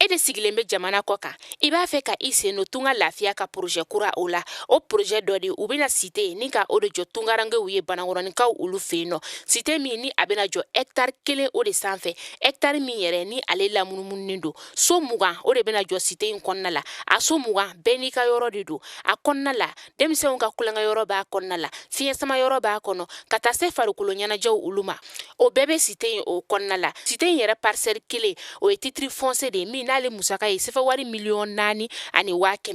E de sigilen bɛ jamana kɔ kan, i b'a fɛ ka i sen don Tunga Lafiya ka projet kura o la. O projet dɔ de, u bɛna cité ni ka o de jɔ tungarankew ye Banakɔrɔninkaw olu fɛ yen nɔ. Cité min ni a bɛna jɔ hectare 1 o de sanfɛ, hectare min yɛrɛ ni ale lamunumununen don, so 20 o de bɛna jɔ cité in kɔnɔna la. A so 20 bɛɛ n'i ka yɔrɔ de don a kɔnɔna la. Denmisɛnw ka tulonkɛ yɔrɔ b'a kɔnɔna la, fiɲɛ sama yɔrɔ b'a kɔnɔ, ka taa se farikolo ɲɛnajɛw olu ma, o bɛɛ bɛ cité in o kɔnɔna la. Cité in yɛrɛ parcelle 1, o ye titre foncier de ye min n'ale musaka ye sefa wari 4,1 miliyɔn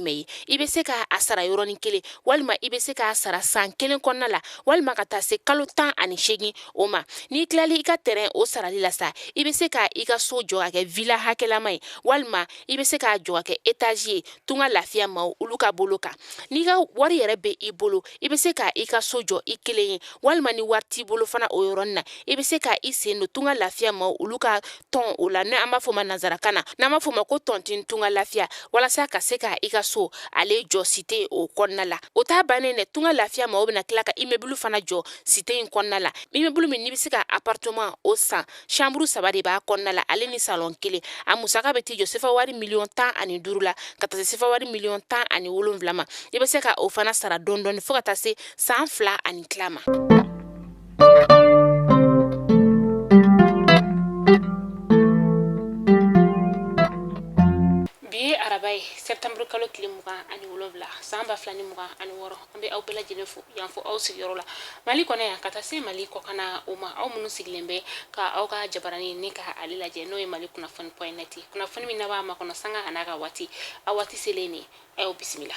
ye. I bɛ se k'a sara yɔrɔnin kelen, walima i bɛ se k'a sara san 1 kɔnɔna la, walima ka taa se kalo 18 o ma. N'i tilali i ka terrain o sarali la sa, i bɛ se ka i ka so jɔ ka kɛ villa hakɛlama ye, walima i bɛ se k'a jɔ ka kɛ étage ye. Tunga Lafiya maaw olu ka bolo kan, n'i ka wari yɛrɛ bɛ i bolo, i bɛ se ka i ka so jɔ i kelen ye, walima ni wari t'i bolo fana, o yɔrɔnin na i bɛ se ka i sen don Tunga Lafiya maaw olu ka tɔn o la, ni an b'a fɔ ma nanzarakan na, n'an b'a fɔ ma ko tontine Tunga Lafiya, walasa ka se ka i ka so ale jɔ cité o kɔnɔna la. O t'a bannen dɛ, Tunga Lafiya maaw bɛna tila ka immeuble fana jɔ cité in kɔnɔna la, immeuble min n'i bɛ se ka appartement o san, chambre 3 de b'a kɔnɔna la, ale ni salon 1. A musaka bɛ t'i jɔ sefa wari 15 miliyɔn la, ka taa se sefa wari 17 miliyɔn ma. I bɛ se ka o fana sara dɔɔni dɔɔni fo ka taa se san 2 ani tila ma. Bi ye araba ye, septembre kalo tile 27, san 2026. An bɛ aw bɛɛ lajɛlen fo yan fo aw sigiyɔrɔ la Mali kɔnɔ yan, ka taa se Mali kɔkanna o ma. Aw minnu sigilen bɛ ka aw ka jabarani ni ka ale lajɛ, n'o ye Mali kunnafoni point net, kunnafoni min n'a b'a makɔnɔ sanga a n'a ka waati, a waati selen nin, a y'aw bisimila.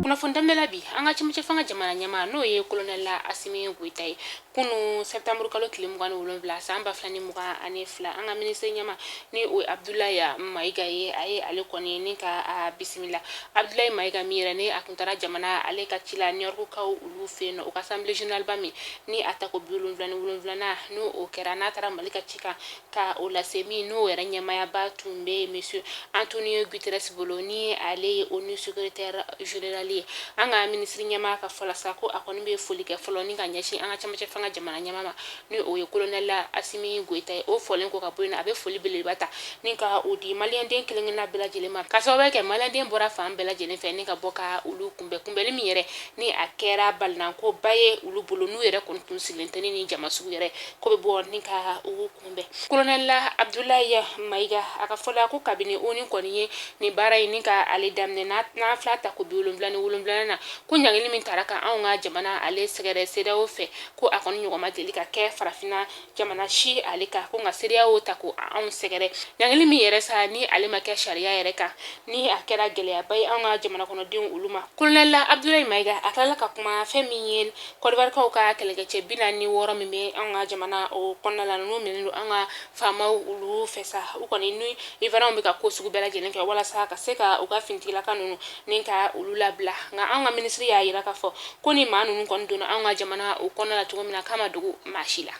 Kunnafoni daminɛ la bi, an ka cɛmancɛ fanga jamana ɲɛmaa, n'o ye colonel Asimi Goyita ye, kunu septembre kalo tile 27, san 2022, an ka minisiri ɲɛmaa ni o ye Abdulayi Mayiga ye, a ye ale kɔni ni ka a bisimila. Abdulayi Mayiga min yɛrɛ ni a tun taara jamana ale ka ci la New York kaw olu fɛ yen nɔ, u ka assemblée générale ba min ni a tako 77nan n'o o kɛra, n'a taara Mali ka ci kan ka o lase, min n'o yɛrɛ ɲɛmaayaba tun bɛ monsieur Antonio Guterres bolo, ni ale ye ONU secrétaire général ye. An ka minisiri ɲɛmaa ka fɔ la sa, ko a kɔni bɛ foli kɛ fɔlɔ ni ka ɲɛsin an ka cɛmancɛ fanga jamana ɲɛmaa ma, ni o ye colonel Asimi Goyita ye. O fɔlen kɔ ka bɔ yen, a bɛ foli belebeleba ta ni ka o di maliyɛnden kelen kelenna bɛɛ lajɛlen ma, ka sababu kɛ maliyɛnden bɔra fan bɛɛ lajɛlen fɛ ni ka bɔ ka olu kunbɛn, kunbɛnli min yɛrɛ ni a kɛra balinankoba ye olu bolo, n'u yɛrɛ kɔni tun sigilen tɛ ni jama sugu yɛrɛ ko bɛ bɔ ni ka u kunbɛn. Colonel Abdulayi Mayiga, a ka fɔ la ko kabini ONU kɔni ye nin baara in ni ka ale daminɛ n'a fila ta ko 77nan na, ko ɲangili min tara ka anw ka jamana ale sɛgɛrɛ CEDEAO fɛ, ko a kɔni ɲɔgɔn ma deli ka kɛ farafinna jamana si ale kan, ko nka CEDEAO ta ko anw sɛgɛrɛ, ɲangili min yɛrɛ sa ni ale ma kɛ sariya yɛrɛ kan, ni a kɛra gɛlɛyaba ye anw ka jamana kɔnɔdenw olu ma. Colonel Abdulayi Mayiga, a tilala ka kuma fɛn min ye Kɔdiwarikaw ka kɛlɛkɛcɛ 46 min bɛ anw ka jamana o kɔnɔna la, ninnu minɛnen don an ka faamaw olu fɛ sa, u kɔni ni Ivoirienw bɛ ka ko sugu bɛɛ lajɛlen kɛ walasa ka se ka u ka finitigilaka ninnu ni ka olu labila. Nka anw ka minisiri y'a jira k'a fɔ ko ni maa ninnu kɔni donna anw ka jamana o kɔnɔna la cogo min na, k'a ma dogo maa si la.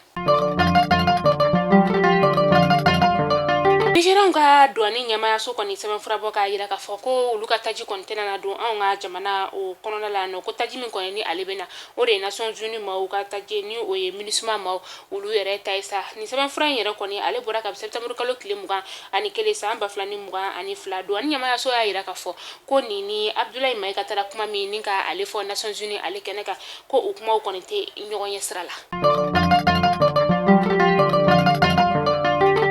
Nigérianw ka douane ɲɛmaayaso kɔni sɛbɛnfura bɔ k'a jira k'a fɔ ko olu ka taji kɔni tɛna na don anw ka jamana o kɔnɔna la nɔ, ko taji min kɔni ni ale bɛ na, o de ye Nations Unies maaw ka taji, ni o ye MINUSMA maaw olu yɛrɛ ta ye sa. Nin sɛbɛnfura in yɛrɛ kɔni, ale bɔra kabi septembre kalo tile 21, san 2022. Douane ɲɛmaayaso y'a jira k'a fɔ ko nin ni Abdoulaye Maïga taara kuma min ni ka ale fɔ Nations Unies ale kɛnɛ kan, ko o kumaw kɔni tɛ ɲɔgɔn ye sira la.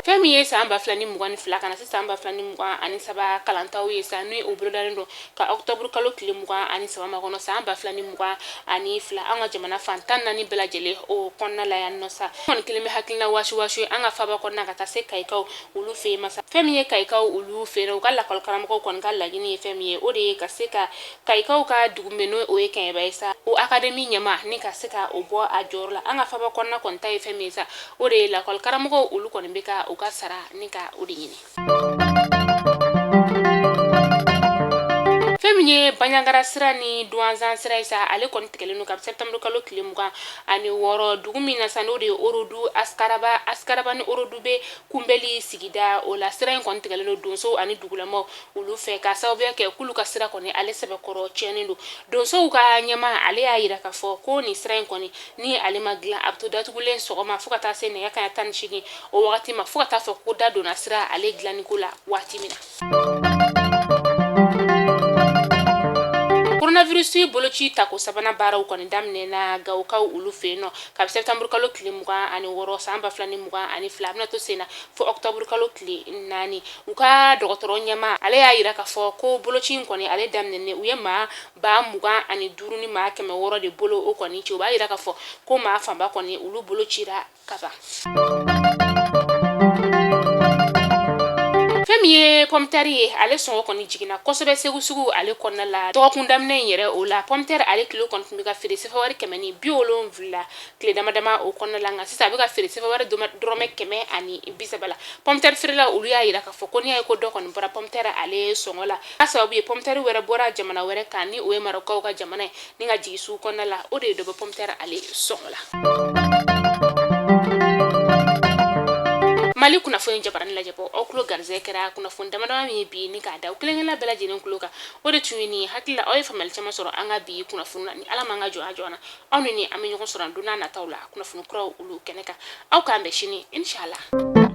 Fɛn min ye san 2022 ka na se san 2023 kalantaw ye sa, ni o bolodalen don ka octobre kalo tile 23 makɔnɔ, san 2022, an ka jamana fan 14 bɛɛ lajɛlen o kɔnɔna la yan nɔ sa, kɔni kelen bɛ hakilina waasi waasi ye an ka faba kɔnɔna ka taa se Kayikaw olu fɛ yen masa. Fɛn min ye Kayikaw olu fɛ yen, u ka lakɔli karamɔgɔw kɔni ka laɲini ye fɛn min ye, o de ye ka se ka Kayikaw ka dugu min n'o o ye Kɛɲɛba ye sa, o académie ɲɛmaa ni ka se ka o bɔ a jɔyɔrɔ la. An ka faba kɔnɔna kɔni ta ye fɛn min ye sa, o de ye lakɔli karamɔgɔw olu kɔni bɛ ka u ka sara ni ka o de ɲini. Fɛn min ye ye Bandiagara sira ni Douentza sira ye sa, ale kɔni tigɛlen don kabi septembre kalo tile 26. Dugu min na sa, n'o de ye Orodu Askaraba, Askaraba ni Orodu bɛ kunbɛli sigida o la. Sira in kɔni tigɛlen don donsow ani dugulamaw olu fɛ, k'a sababuya kɛ k'olu ka sira kɔni ale sɛbɛkɔrɔ tiɲɛnen don. Donsow ka ɲɛmaa, ale y'a yira k'a fɔ ko nin sira in kɔni, ni ale ma dilan, a bɛ to datugulen sɔgɔma fo ka taa se nɛgɛ kanɲɛ 18 o wagati ma, fo ka taa fɔ ko da donna sira ale dilanni ko la waati min na. Coronavirus boloci tako sabanan baaraw kɔni daminɛna Gawokaw olu fɛ yen nɔ kabi septembre kalo tile 26 san 2022. A bɛna to sen na fo octobre kalo tile 4. U ka dɔgɔtɔrɔ ɲɛmaa, ale y'a yira k'a fɔ ko boloci in kɔni ale daminɛnen, u ye maa 25 000 ni maa 600 de bolo o kɔni ci. O b'a yira k'a fɔ ko maa fanba kɔni, olu bolo cira kaban. Fɛn min ye pɔmutɛri ye, ale sɔngɔ kɔni jiginna kosɛbɛ Segu sugu ale kɔnɔna la dɔgɔkun daminɛ in yɛrɛ. O la, pɔmutɛri ale kilo kɔni tun bɛ ka feere sefa wari 170 tile dama dama o kɔnɔna la, nka sisan a bɛ ka feere sefa wari dɔrɔmɛ 130 la. Pɔmutɛri feerela olu y'a yira k'a fɔ ko n'i y'a ye ko dɔ kɔni bɔra pɔmutɛri ale sɔngɔ la, a sababu ye pɔmutɛri wɛrɛ bɔra jamana wɛrɛ kan, ni o ye Marɔkukaw ka jamana ye, ni ka jigin sugu kɔnɔna la, o de ye dɔ bɔ pɔmutɛri ale sɔngɔ la. Mali kunnafoni jabarani lajɛbɔ, aw tulo garisɛgɛ kɛra kunnafoni damadama min ye bi, ni k'a da aw kelen-kelenna bɛɛ lajɛlen tulo kan, o de tun ye nin ye. Hakili la, aw ye faamuyali caman sɔrɔ an ka bi kunnafoni na. Ni Ala m'an ka jɔnya jɔ an na, aw ni an bɛ ɲɔgɔn sɔrɔ don n'a nataw la kunnafoni kuraw olu kɛnɛ kan. Aw k'an bɛn sini, inshallah.